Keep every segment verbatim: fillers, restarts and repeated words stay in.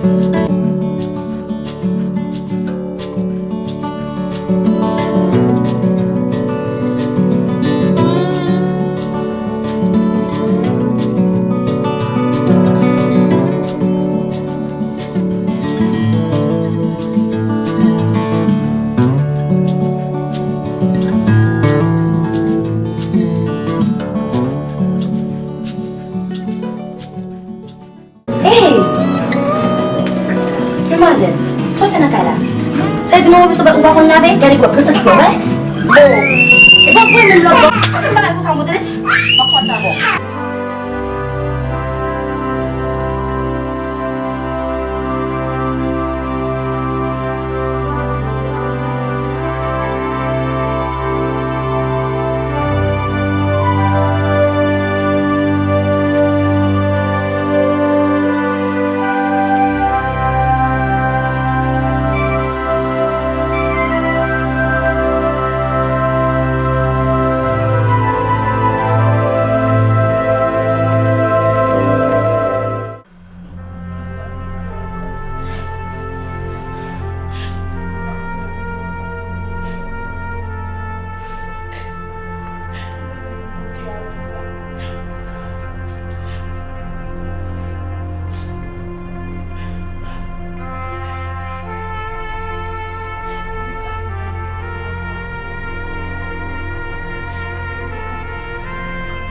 Hey! Demwazèl, sa w fè nan kay la? Sa vle di manman Vistè ou pa konn lave? Gade gwòp, nan santi gwòp, wi. Bon, e pa vre menm lòt bò. Pa fè m bagay konsa ankò, tande? M ap fè sa ankò. Kisa pou m fè ankò? Kisa pou m fè ankò? M santi m bouke avè sa. Poukisa mwen ki toujou ap panse konsa? Èske se kanpe sou fas li kanpe?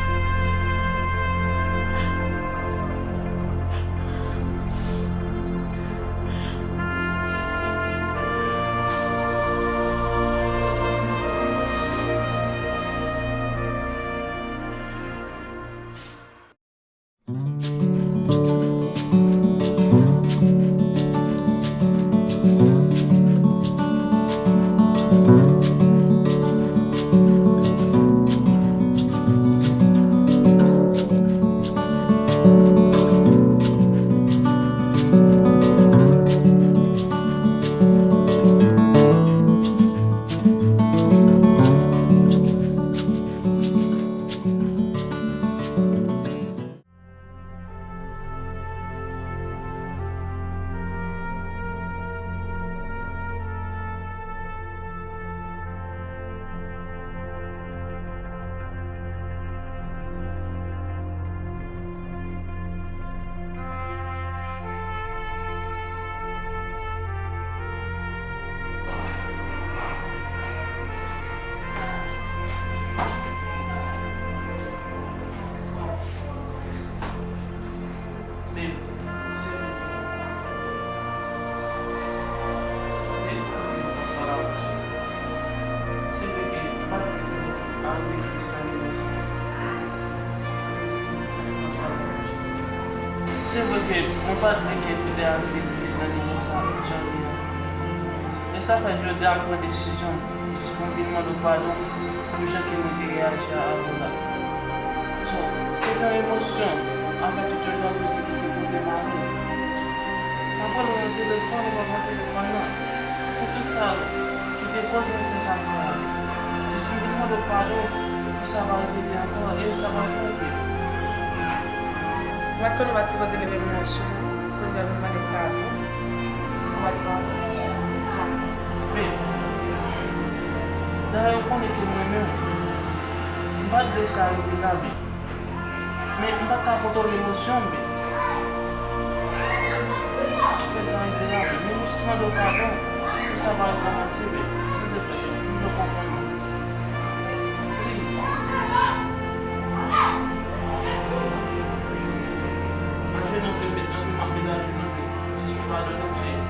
Se vre ke mwen pa t vle ke nou te arive tris nan nivo sa, jan li ye a. E sa fè jodi a m pran desizyon jis pou m vin mande w padon pou jan ke mwen te reyaji a avan la. So, se te yon emosyon avèk tout yon jalouzi ki te pote m ale. M ap rele w nan telefòn, ou pa pran telefòn nan. Se tout sa ki te koz mwen fè sa m fè a. Jis m vin mande w padon pou sa pa repete ankò, e sa pa fè anpil. Mwen konnen w pa t sipoze leve men w sou mwen, kounye a vin mande m padon. Ou pa t padon. Men, dayè ou konnen ke m renmen w. M pa t vle sa rive la, men Men m pa t ka kontwole emosyon m, men fè sa rive la, men m jis mande w padon pou sa pa rekòmanse, men silvouplè, m vle w konprann mwen. Please. Ajenou m met nan, m ap met ajenou m, jis pou padone m, cheri.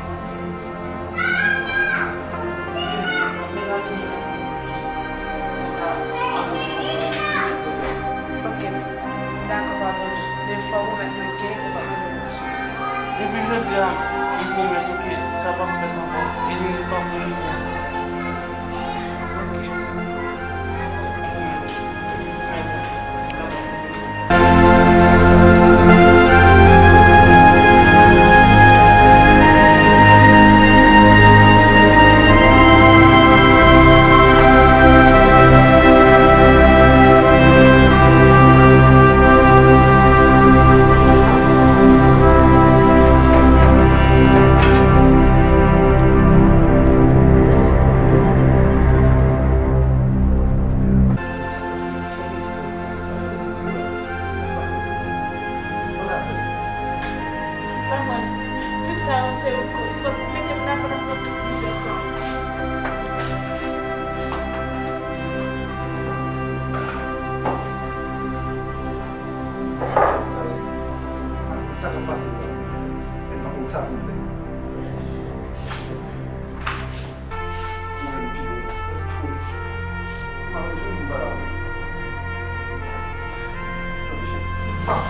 Ok, m dakò, padone. Men fò w pwomèt mwen ke ou p ap leve men w sou mwen. Depi jodi a, m pwomèt ou ke sa p ap fèt ankò. E li p ap repete ankò. Ok. Tout sa yo se ou koz. Fòk ou mete m la pandan m pran tout mizè sa. Sa, sa k ap pase la? Mwen pa konn sa pou m fè. Ou menm pi lwen. Ou esi. Malorezman, m pa la. Tann chèf. Chita m pa la.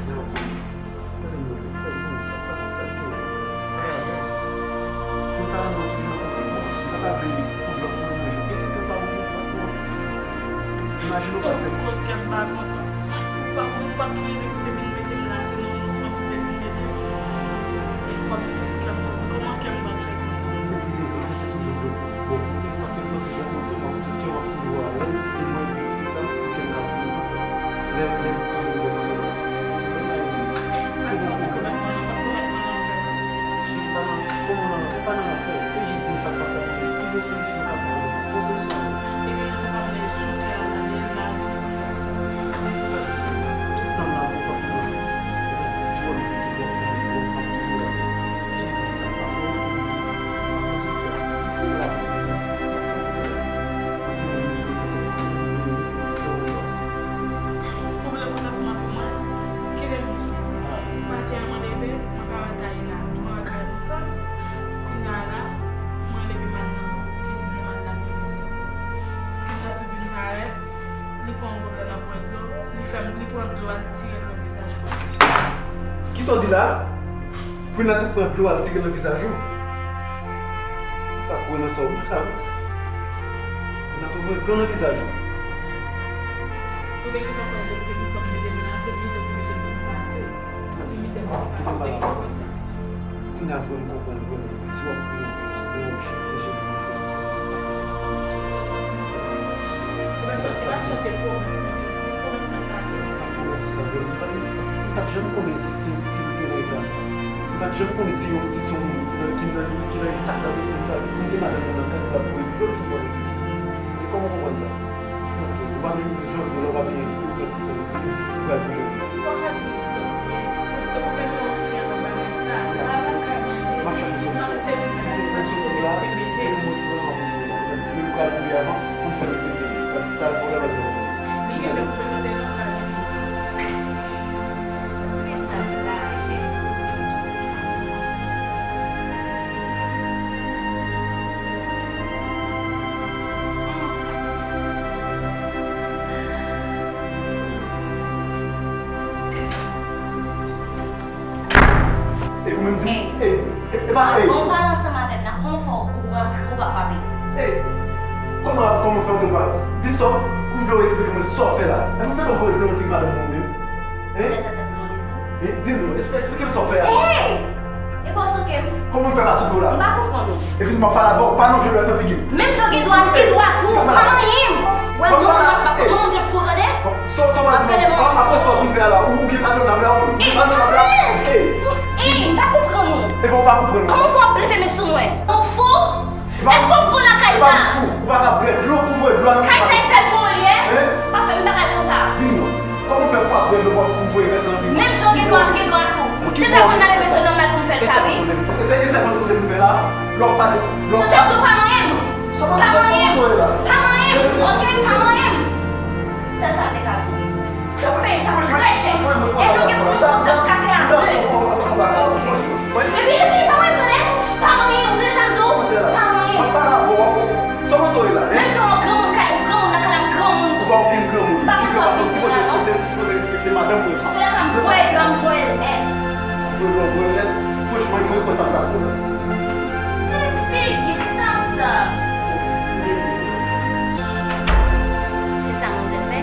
Lè w konnen. Tande m non, frè m, zanmi, sa k pase, sa k genyen? Mwen ta renmen w toujou nan kote m. Mwen pa ta vle pou lòt moun nan jou. Gen se tout pa ou, paske w ansanm. Imajine w pa fè. Koz kè m pa kontan. Ou pa konn, ou pa t tou rete pou te vin mete m la, se nan soufrans ou te vin mete m. W ap di pou kè m kontan. Kòman kè m pral fè kontan? Mwen te, mwen te toujou vle pou bon kote, paske mwen se bon kote, w ap tout kè, w ap toujou alèz, e mwen tou, se sa, pou kè m ka toujou kontan. Lè, lè m toujou bon kote, se bon bagay li ye. Se bon kote. Kòman nan, pa nan afè. Cheri, pa nan, kòman nan, pa nan afè. Se jis di m sa k pase ak mwen. Si gen solisyon, m ka pran. Bon solisyon. Ebyen, nan fè pa m nan sou tè a, nan men la, nan fè. Tout tan m la, mwen p ap pran. Jwèt toujou ap pran, ap toujou la. Jis di m sa k pase, epi m ap soti a. Si se la, m ap fè kontèk. Paske mwen vle kontèk mwen, mwen vle kontèk mwen. Ou vle kontèk mwen pou mwen? Kite m di w. Maten an mwen leve, mwen pa wè Taina. Mwen wè kay konsa. Kounye a la, mwen leve m al nan kizin nan, m al lave veso. Kounye a tou vin parèt, li pran yon gobèt, l ap bwè dlo, li fè m, li pran dlo, al tire l nan vizaj mwen. Kisa w di la? Queen nan tou pran dlo al tire nan vizaj ou. M pa ka kwè nan sa w, m pa ka. Queen nan tou voye dlo nan vizaj ou. Ou te gentan kwè depi te gen fanm mete m nan, se mizè pou mete m pou m pase. Epi mizè pou m pase, ou te gentan kwè sa. Queen nan vre m konprann vre, men si w ap kriye, w kriye sou men w, jis se jeni mouche w ap pran, paske se pa sa ki sou. Ou pa sòti, pa sòti pwomèt mwen tou. Pwomèt mwen sa tou. Pa pwomèt ou sa vre. M pa t, m pa t janm konnen si, si, si m te nan eta sa. M pa t janm konnen si yo, si se yon moun nan, ki nan, ki nan eta sa, m te, m te, m te madanm mwen nan kay pou l ap voye dlo, l fin bò nan figi. E kòman w konprann sa? Ou pa menm jan de lè w pa benyen, si ou pran ti sèl, ou pral koule. Ou pa ka di sista m koule. Ou, ou mete yon fen nan bagay sa. Ala ka mele. M ap chache yon solisyon. Si se pou m soti la, se pou m soti la, m ap soti la. Men m pral koule avan pou m fè l respekte m. Paske sa l fè w la, pa t dwe fè. Li gen lè pou fè l, se nan ka li ye. Ti nèg sa lage. E ou menm di, e, e, e pa, e. Bon, pale ansanm avè m la, kòman fè w rantre ou pa frape? E, kòman, kòman fè w te pa, di m sa, ou m vle w eksplike mwen sa w fè la. E m tande w voye dlo nan figi madanm mwen menm. Hein? Sèl sa, sa pou mande di w. E, di m non, es-, esplike m sa w fè a. Hey! E pa w souke m? Kòman m fè pa souke w la? M pa konprann ou. Epi m ap pale avè w, pa lonje lòt nan figi m. Menm jan w gen dwa, m gen dwa tou. Pa manyen m. Wè, non, m ap, non, m ap pran w tande. Sa w, sa w pral di m? Apre sa w fin fè a la, ou, ou gen pa nan nab la, ou gen pa nan nab la. Ey! Ey, m pa konprann ou. Epa w pa konprann ou. Kòman fè w ap leve men sou mwen? Ou fou? Èske w fou lakay sa? Ou pa ka bwè dlo pou voye dlo a nan figi m. Kay sa e sèl pou ou l ye? Pa fè m bagay konsa. Di m non. Kòman w fè pou pa bwè dlo pou voye rès nan figi m? Menm jan w gen dwa, m gen dwa tou. Se pa pou n ale bezwen nòmal pou m fè l sa, wi. E sa, e sa k ap tande m fè la? Lè w pale, lè w pale. Sonje tou pa manyen m. Pa manyen m. Pa manyen m, oke? Pa manyen m. Sèl sa m te ka di w. Ou peye sa trè chè. Epi w gen pou nou konn sa k ap fè a de. Epi, epi, pa manyen m tande. Pa manyen m, ou tande sa m di w? Pa manyen m. Sa w panse w ye la, hein? Menm jan w granmoun kay, ou granmoun nan kay la, m granmoun tou. Ou pa okenn granmoun. Pi gran pase w, sipoze respekte, sipoze respekte madanm mwen tou. Antouka, m voye dlo a, m voye l nèt. Voye dlo a, voye l nèt. Franchman, mwen kwè sa m ta fè la. Gade figi sa, sa. Se sa manzè fè?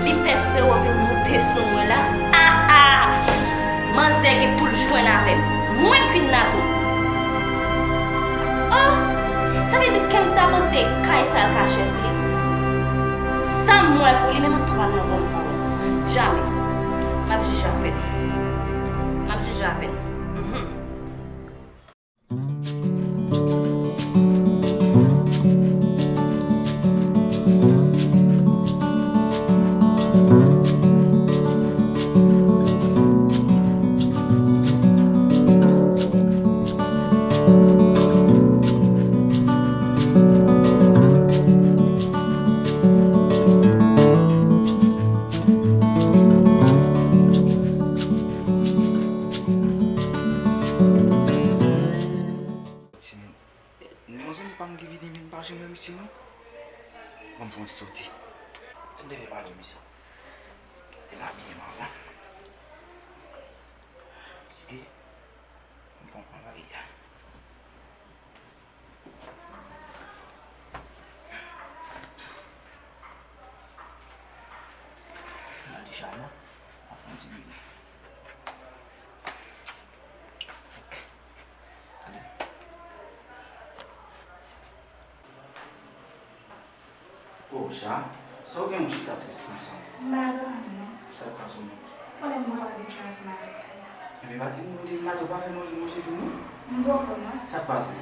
Li fè frero vin moute sou mwen la. Ah, ah! Manzè gen pou l jwenn avè m. Mwen Queen Natou. Oh! Sa vle di kè m ta panse kay sa l ka chèf li. Sa m wè pou li, menm antwa nan kò m pa wè. Jamè. M ap jije avè l. M ap jije avè l. Mhm. M konprann bagay la. Gade chalè, ap fè yon ti byen. Ok. Gade. Oh, Cha, sa w gen yon chita tris konsa? M pa gen anyen non. Sa k pase w menm? Konnen m poko abitye ansanm avèk kay la. Enben, pa di m, ou di m maten ou pa fè manje, manje tou non? M poko non. Sa k pase?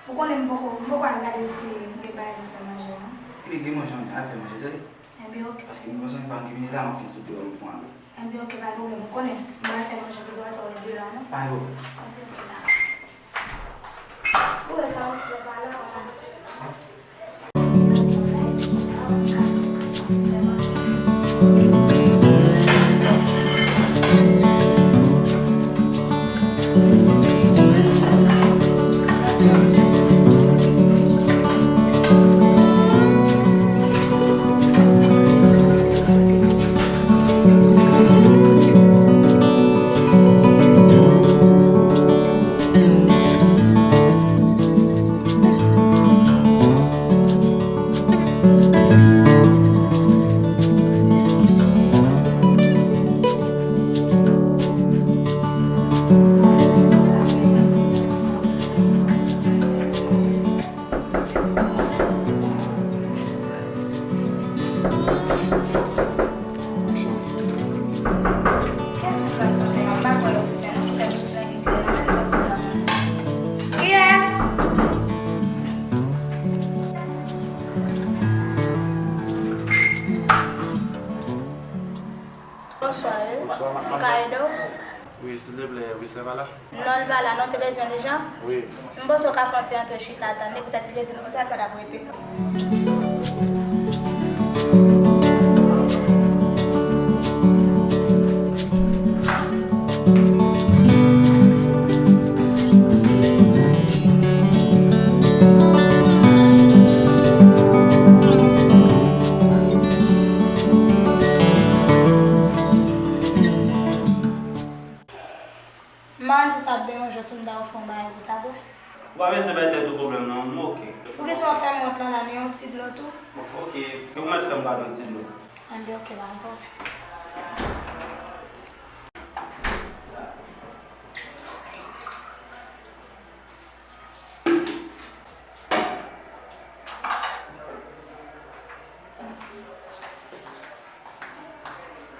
Ou konnen m poko, m poko al gade si m gen bagay pou fè manje non. Enben, gen manje anndan, al fè manje, tande? Enben, oke. Paske m panse m pa gen vini la, m ap fè yon sot deyò, m fon ale. Enben, oke, pa gen pwoblèm. Ou konnen, m pral fè manje pou dòtè w depi la non. Pa gen pwoblèm. Enben, oke, dakò. Ou wè, Carlos la pa la, papa. Kiyès? Bonswa, wi. Bonswa, madmwazèl. M ka ede w? Wi, silvouplè, Wislè pa la? Non, li pa la non, te bezwen li jan? Wi. M panse w ka fè yon ti antre chita tann li, poutèt li te di m konsa l pa t ap rete. M pa konn si sa ap deranje w si m ta ofri w yon bagay pou w ta bwè. Ou pa bezwen bay tèt ou pwoblèm non, m oke. Poukisa w fè m wont lan la, ni yon ti dlo tou? Bon, oke, ou mèt fè m gade yon ti dlo. Enben, oke, pa gen pwoblèm.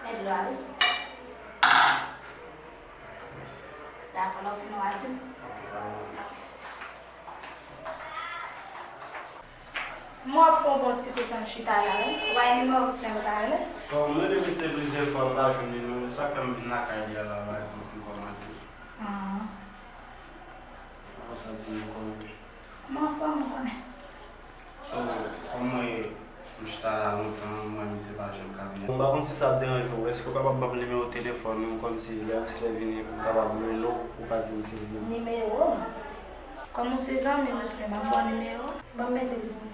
Men dlo a wi. Dakò, lè w fin w a di m. M wè w ap fè yon bon ti kout an chita la wi. Ou pa gen nimewo Wislè pou w ta rele? Bon, m rele misye plizyè fwa, m pa jwenn li non. Se sa k fè m vin lakay li a la, la, pou m kòmande. Ah. Ou pa sa di nou kòman? Kòman anfòm ou konnen? So, kòm mwen, m chita la lontan, m wè misye pa janm ka vini. Bon, m pa konn si sa ap deranje w, èske w kapab ban m nimewo telefòn ou, kòmsi lè Wislè vini, pou m kapab rele w, pou w ka di m si l vini? Nimewo m? Kòm ou se zanmi Wislè, m ap ba w nimewo a. Ban m mete l pou ou.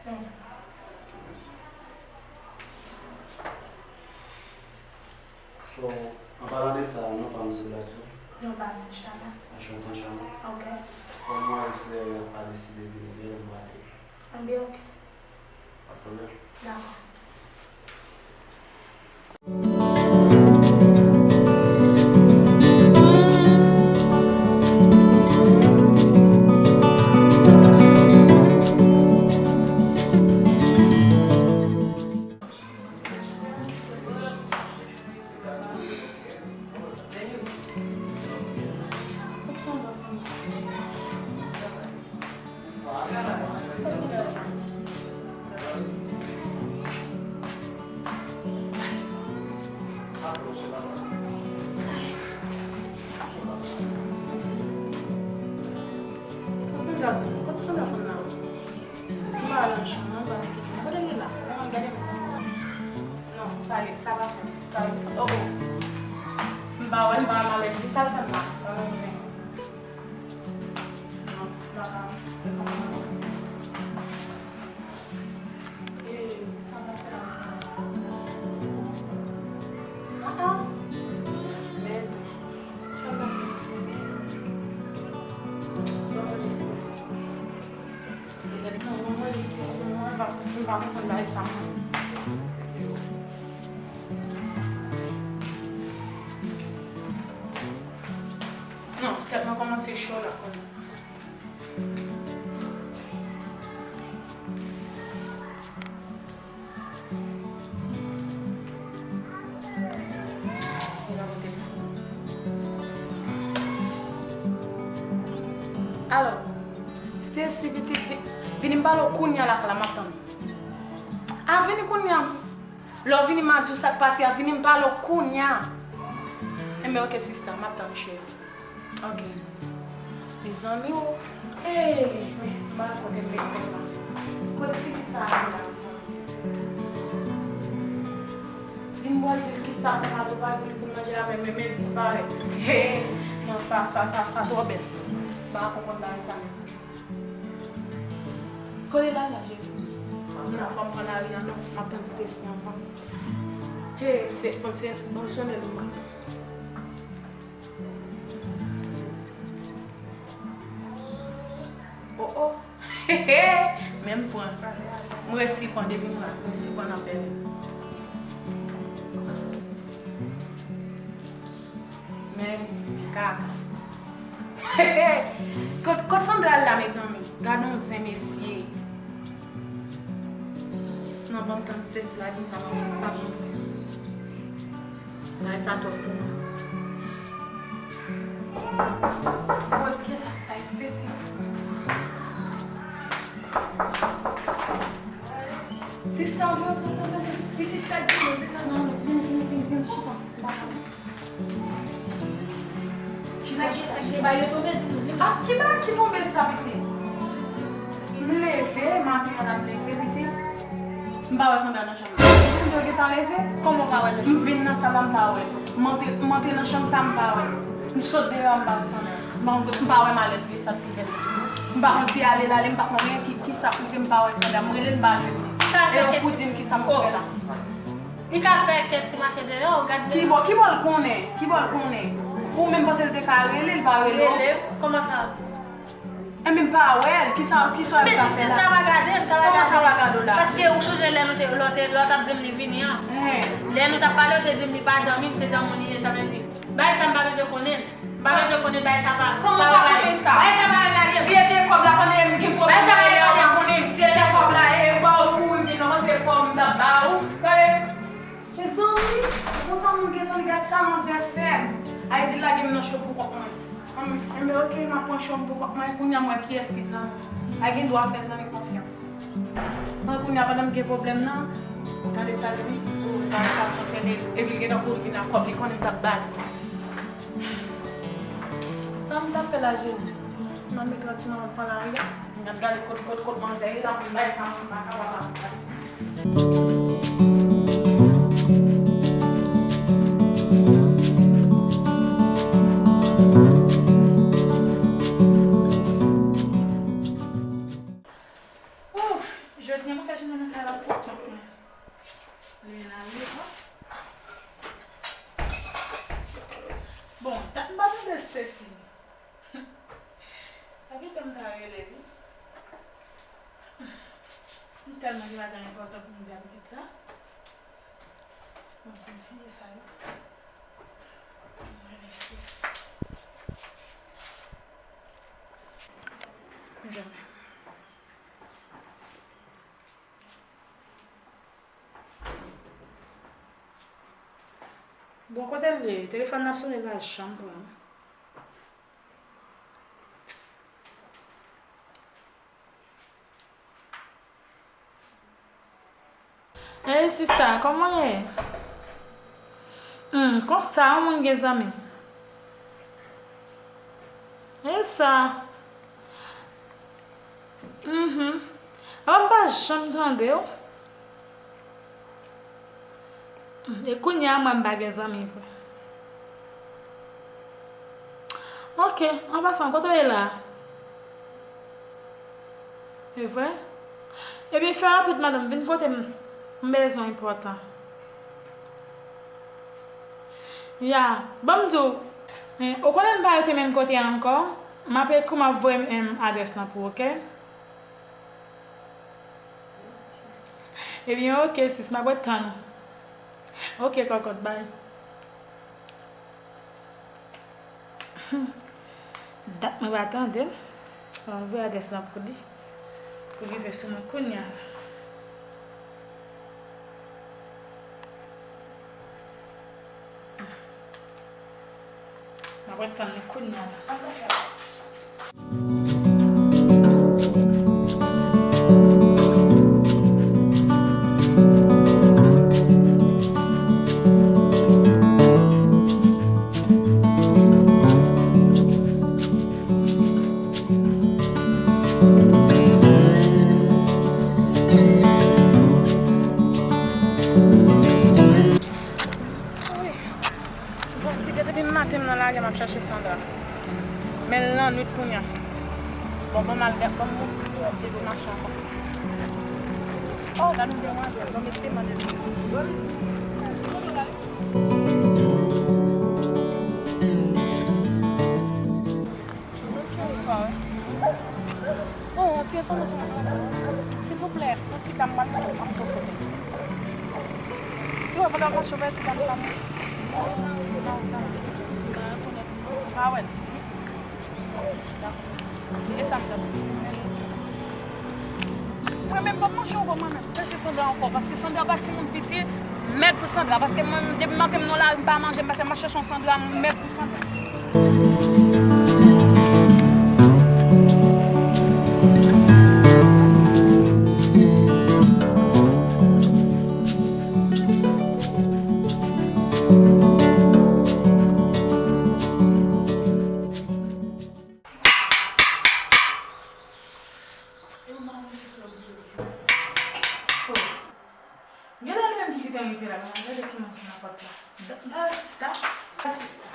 Mèsi. So, an palan de sa, non pa m se Black Joe. Non pa m se Shana. Anchante, Shana. Ok. Kòm mwen, Wislè pa deside vini, genlè m prale. Enben, ok. Pa pwoblèm. Dakò. Kòm Sandra fanm nan. M pa al nan chanm nan, m pa nan kèk moun. Kote l ye la? Gade m. Non, sa ye, sa pa sa. Sa, sa, oh, oh. M pa wè l, m pa wè malèt li. Sa l fè m la? Pa nan zen. Non, m pa ka fè kòmsa. E, sa m ap fè la? Paske m pa konprann bagay sa mwen. Non, tèt mwen kòmanse cho la kounye a. Alo, Stacy pitit, vi- vini m pale w kounye a lakay la, m ap tann ou. A, vini kounye a. Lè w vini, m a di w sa k pase a, vini m pale w kounye a. Enben, oke, sista, m ap tann ou, cheri. Oke. Mezanmi, o. Ey, men, m pa konnen m met kò la. Kote ti fi sa a ye la, mezanmi? Di m, bò, di m ki sa pou m al pale pou l manje la, men, men, men disparèt. Hey, non, sa, sa, sa, sa twò bèl. M pa konprann bagay sa menm. Kote l al la, Jezi? Moun nan fò m pran lari an non, m ap tann Stacy anvan. Hey, se, bon, se, bon, sonnen l mwen. Oh, oh. Men m pran. M resi pran depi m la. M resi pran nan pèlen. Men, kaka. Kot, kot Sandra al la, mezanmi? Gad yon zen, mesye. Non, ban m tann Stacy la, di sa, ban m, ban m fè. Bagay sa twòp pou mwen. Mwen, kiyès sa, sa Stacy? Sista, vin, vin, vin, vin. Pitit sa di, di, di, non, non, vin, vin, vin, vin, chita. Chita, chita, chita. Ba yo tonbe, di, di. Ah, ki ba ki tonbe sa, pitit? M leve, maten an la m leve, pitit. M pa wè Sandra nan chanm nan. Mwen gentan leve, kòman w pa wè l? M vin nan sal la, m pa wè l. M antre, m antre nan chanm sa, m pa wè l. M sot deyò a, m pa wè Sandra. M pa, m pa wè malèt li, sa k rive l. M pa konn si ale l ale, m pa konn anyen, ki, ki sa k rive, m pa wè Sandra. M rele l, m pa jwenn li. E yo pou di m ki sa m fè la. Li ka fè kèk ti mache deyò, gad. Ki bò, ki bò l konnen? Ki bò l konnen? Ou menm panse l te ka rele, l pa rele w? Rele, kòman sa? Enben, m pa wè l. Kisa, kisa w ap fè la? Sa pa gade m, sa pa gade m. Kòman sa pa gade w la? Paske ou sonje lè nou te, lè w te, lè w t ap di m li vini an. Lè nou t ap pale, ou te di m li pa zanmi m, se zanmi w li ye, sa vle di. Bagay sa m pa bezwen konnen l. M pa bezwen konnen bagay sa pa, pa wè bagay. Kòman w pa konnen sa? Bagay sa pa gade m. Si e te kòb la, konnen m gen pwoblèm. Bagay sa pa gade m. Si e te kòb la, e ba w kouri vin nan, se kòb m t ap ba ou. Gade. Mezanmi, konsa moun gen zanmi, gad sa manzè fè m. Ay di l lage m nan cho pou kont mwen. Ann, enben, oke, m ap pran cho m pou kont mwen, kounye a m wè kiyès ki zanmi. Ay gen dwa fè zanmi konfyans. Mwen kounye a pandan m gen pwoblèm nan, ou tande sa l di? Ou pa sa konsène l. Epi l gentan kouri vin ak kòb li konnen m t ap ba l. Sa m t ap fè la, Jezi? M ap met lòt ti manman pran lari a. M ap gade kot, kot, kot manzè ye la, pou m bay sa moun pa kapab ap gade. Ouf, jodi a mwen fè jounen nan kay la twòp twòp mwen. Li la, li la. Bon, dat m pa tande Stacy. Epi tan m ta rele li. M tèlman gen bagay enpòtan pou m di a pitit sa. Bon, m siye sa yo. Mwen rele Stacy. Janm. Bon, kote l ye? Telefòn nan ap sonnen, l pa janm pran. Hey sista, kòman w ye? Hmm, konsa yon moun gen zanmi. E sa. Mhm. Apa m pa janm tande w? E kounye a mwen m pa gen zanmi vre. Ok, an pasan, kote w ye la? E vre? Ebyen, fè rapid, madanm, vin kote m. M bezwen w enpòtan. Ya, ban m di w, eh, ou konnen m pa rete menm kote a ankò, m ap ekri w, m ap voye, em, adrès lan pou ou, ok? Ebyen, oke, sis, m ap ret tann ou. Oke, kòkòt, bay. Dat mwen pa tande l. Fò m voye adrès lan pou li. Pou li rive sou mwen kounye a la. M ap ret tann li kounye a la. Sa m pral fè la? Wi. Fatige depi maten m nan lari a m ap chache Sandra. Men l lannwit kounye a. Bon, ban m al gad, ban m monte sou ti mache ankò. Oh, gad yon demwazèl, bon, mesye, mande l. Bonswa. Oh, yon ti enfòmasyon mwen pran. Silvouplè, yon ti dam mwen, mwen poko konnen. Si w wè pandan mache w wè ti dam sa, mwen. Ou pa wè l? Dakò. E sa m t ap di. Mèsi. Mwen menm, m p ap mache ankò, mwen menm. Chache Sandra ankò, paske Sandra pa timoun piti, mèd pou Sandra, paske mwen, depi maten m nan lari, m pa manje, m pa fè, m ap chache yon Sandra, mèd pou Sandra. Genlè li menm ki gentan rive la, men gade ki moun ki nan pòt la. Ba sista, ba sista.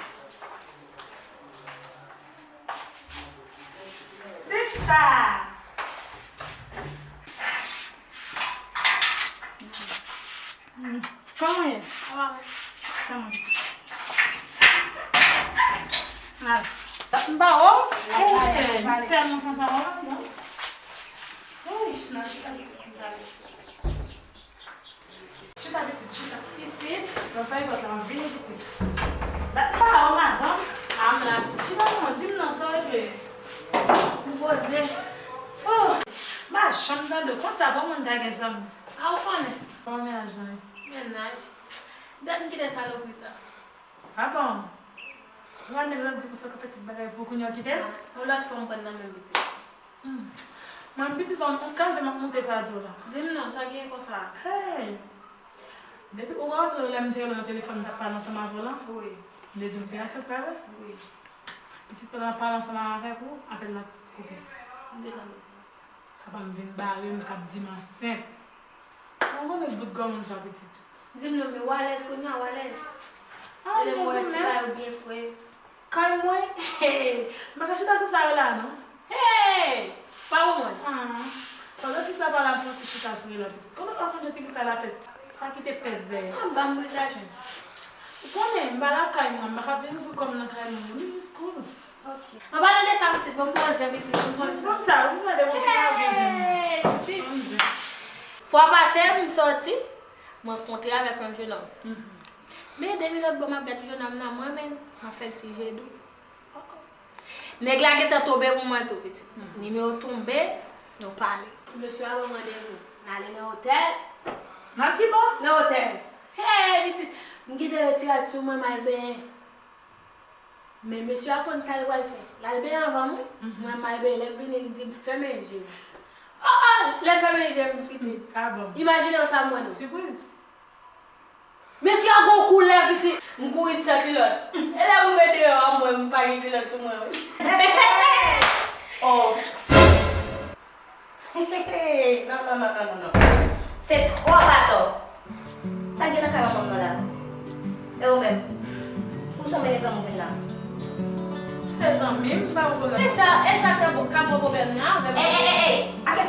Sista! Kòman w ye? Kòman w ye? Ala. M pa wè w. Ou tèlman kontan wè w, non? Wi, nan chita, chita, chita. Chita, pitit, chita. Pitit? Mwen fè pòt la, m vini, pitit. Bat pa w, madanm. A, m la. Chita non, di m non, sa w regle? M poze. Oh, m pa janm tande w konsa, bon moun ta gen zanmi. A, ou konnen. Kòman mennaj lan ye? Mennaj? Dat m kite salopri sa. A bon? Ou pa nèg la di konsa k ap fè tout bagay pou kounye a w kite l? Yon lòt fanm pran nan menm pitit. Hmm. Mwen pitit la, yon kalve m ap moute pa do la. Di m non, sa gen konsa? Hey! Depi ou raple w lè m te rele w nan telefòn, m t ap pale ansanm avè w lan? Wi. M te di w m te ansent la, wi? Wi. Pitit pandan m ap pale ansanm avèk ou, apèl la koupe. M te tande sa. Papa m vin bare m, k ap di m ansent. Mwen konnen bout granmoun sa pitit. Di m non, men w alèz kounye a, w alèz. Ah, lè m wè ti bagay ou byen fre. Kay mwen, m pa ka chita sou sa yo la, non. Hey! Pa pou mwen. Ah, pandan fi sa pale, m fè yon ti chita sou li la, pitit. Konnen w pa konn jan ti fi sa la pès. Sa kite pès dèyè. Ah, ban m bri lajan. Ou konnen, m pa lakay mwen, m pa ka vin ouvri kò m nan kay moun. Minuscule. Ok. An palan de sa, pitit, bon, m pran zen, pitit, m pran zen. Konn sa, ou gade, ou fin lage zen. Hey, pitit. Pran zen. Fwa pase, m sòti, m rankontre avèk yon jennonm. Mhm. Men depi lòt bò m ap gad jennonm nan, m renmen l, m ap fè l ti je dou. Oh, oh. Nèg la gentan tonbe pou mwen tou, pitit. Mhm. Nimewo tonbe, nou pale. Mesye a ban m randevou. N ale nan otèl. Nan ki bò? Nan otèl. Hey, pitit, m kite retire sou mwen, m al benyen. Men mesye a konn sa l pral fè. L al benyen anvan m, wi. Mhm. Mwen, m al benyen, lè m vini, l di m fèmen je m. Oh, oh, lè m fèmen je m, pitit. Ah bon. Imajine w sa m wè non. Sipriz. Mesye a gon koulè, pitit. M kouri san kilòt. E lè m rive deyò a, m wè m pa gen kilòt sou mwen, wi. Oh. Non, non, non, non, non, non. Se twòp atò. Sa gen nan kay manman m nan la? E ou menm? Pou sa w mennen zanmi w vin la? Se zanmi m, sa yon pwoblèm. E sa, e sa k ap, k ap pran pwoblèm nan avè m? E, e, e, e! A kè